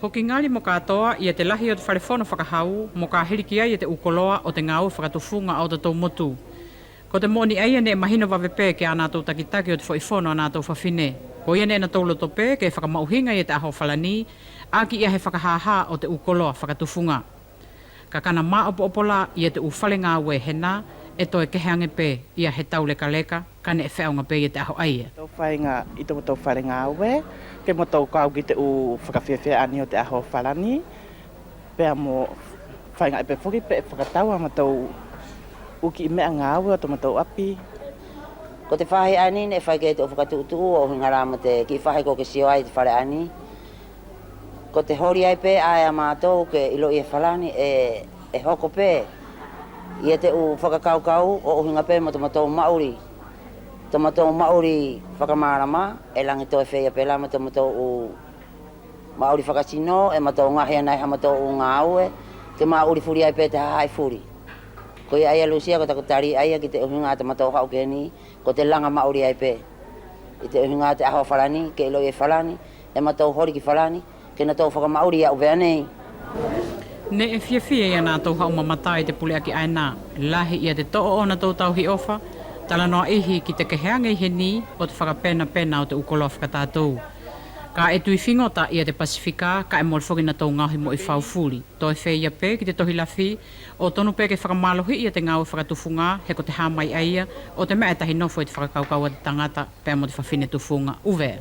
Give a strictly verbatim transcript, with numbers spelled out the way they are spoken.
Ko Kigali mo katoa ia te lahi ʻo te fale fono fakahau moka hili ki ai ia te ʻu koloa ʻo te gaue fakatufuga ʻa ʻotatou motu. Ko te moʻoni ʻaia neʻe mahino vave pe kia natou takitaki ʻo te foʻi fono ʻa natou fafine. Koia neʻe natou loto pe ke fakamaʻuhiga ia te ʻaho Falani ʻaki ia he fakahaha ʻo te ʻu koloa fakatufuga. Kaʻe kana maopoopo la ia te ʻu fale gaue hena ʻe toe kehe age pe ia he taulekaleka kaʻe neʻe feauga pe ia te ʻaho ʻaia. Tou faiga ʻi tomatou fale gaue ke matou kau ki te ʻu fakafiafia ʻaeni ʻo te ʻaho Falani, pea mo faiga pe foki pe ʻe fakatau ʻa matou ʻu kiʻi meʻa gaue ʻo tomatou ʻapi. Ko te faʻahi ʻaeni neʻe fai ke te ʻu fakatuʻutuʻu ʻo ʻuhiga la mo te kiʻi faʻahi ko ke sio ai te fale ʻaeni. Ko te holi ai pe ʻae ʻa matou ke iloʻi e Falani ʻe, ʻe hoko pe ia te ʻu fakakaukau ʻo ʻuhiga pe mo tomatou maʻuli, tomatou maʻuli fakamalama ʻe lagi toe feia pe la mo tomatou ʻu maʻuli fakatino ʻe matou gaohi anai ha matou ʻu gaue ke maʻuli fuli ai pe te hahaʻi fuli. Koia ʻaia Lusia ko taku tali ʻaia ki te ʻuhiga ʻa tomatou haʻu ki heni, ko te laga maʻuli ai pe ʻi te ʻuhiga ʻa te ʻaho Falani ke iloʻi e Falani ʻe matou holi ki Falani ke natou fakamaʻuli ia ʻUvea nei. Neʻe fiafia ia natou haʻu mamata ʻi te puleʻaki ʻaena. Lahi ia te toʻo ʻo natou tauhi ʻofa, talanoa ʻihi ki te kehe age ʻi heni ʻo te fakapenapena ʻo te ʻu koloa fakatatou. Kaʻe tui figota ia te Pasifika kaʻe mole foki natou gaohi moʻi fau fuli. Toe feia pe ki te tohi lafi ʻo tonu pe ke fakamalohiʻi ia te gaue fakatufuga he ko te ha mai ʻaia ʻo te meʻa ʻe tahi nofo ʻi te fakakaukau ʻa te tagata pea mo te fafine tufuga ʻUvea.